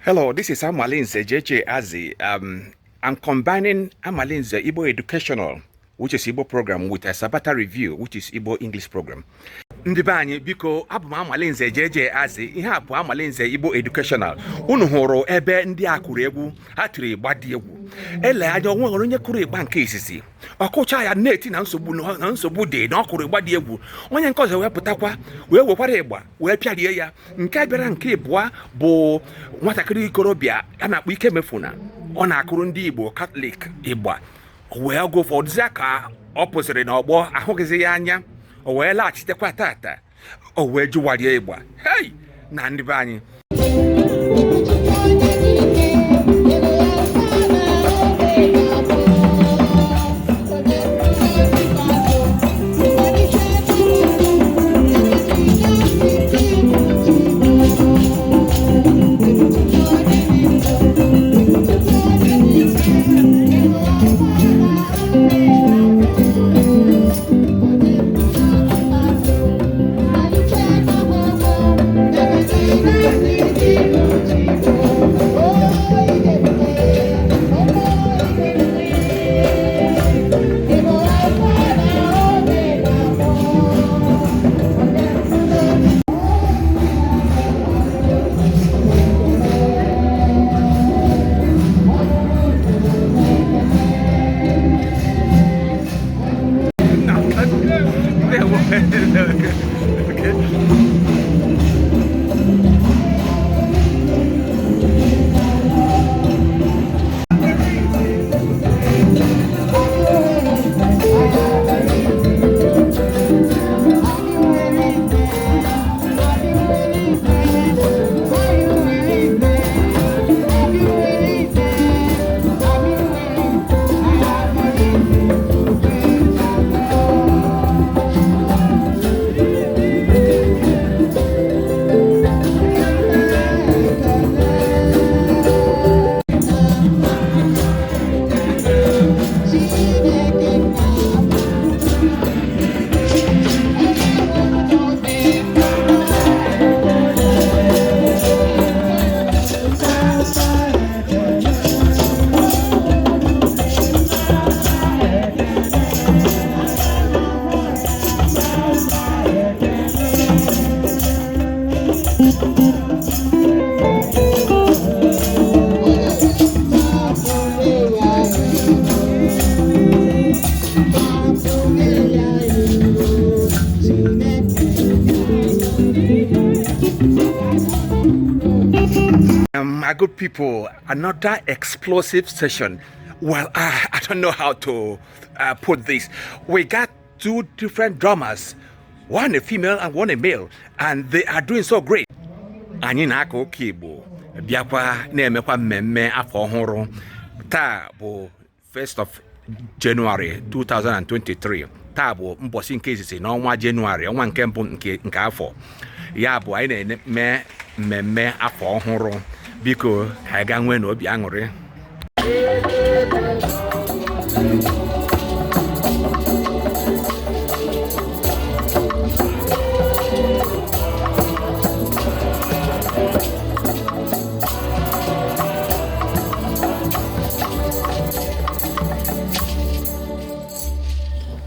Hello, this is Amalinze JJ Azi. I'm combining Amalinze Igbo Educational, which is Igbo program, with a Sabata Review, which is Igbo English program. Ndị be anyị, biko, abụ m Amalinze JJ Azi. Ihe a bụ Amalinze Igbo Educational. Unu hụrụ ebe ndị a kụrụ egwu, ha tiri ịgba dị egwu. Ele anya, onwe nwere onye kụrụ ịgba nke izizi, ọkụcha ya na-eti na nsogbu, na nsogbu dị, na ọ kụrụ ịgba dị egwu. Onye nke ọzọ wee pụtakwa, wee wekwara ịgba wee pịarie ya. Nke bịara nke ịbụa bụ nwatakịrị ikorobịa a na-akpọ Ikemefuna. Ọ na-akụrụ ndị Igbo Katọlik ịgba. Wee oge ụfọdụzia ka ọ pụsịrị n'ọgbọ, ahụghịzi ya anya. O wee laghachitekwa tata, o wee jụwarie ịgba. Hei, na ndị be anyị. My good people, another explosive session. Well, I don't know how to put this. We got two different drummers, one a female and one a male, and they are doing so great. Anyị na-aka ụka Igbo, bịakwa na-emekwa mmemme afọ ọhụrụ. Taa bụ 1st of January 2023. Taa bụ mbọsị nke izizi n'ọnwa Jenụwarị, ọnwa nke mbụ nke afọ. Ya bụ, anyị na-eme mmemme afọ ọhụrụ. Biko, ka anyị gaa nwee n'obi aṅụrị.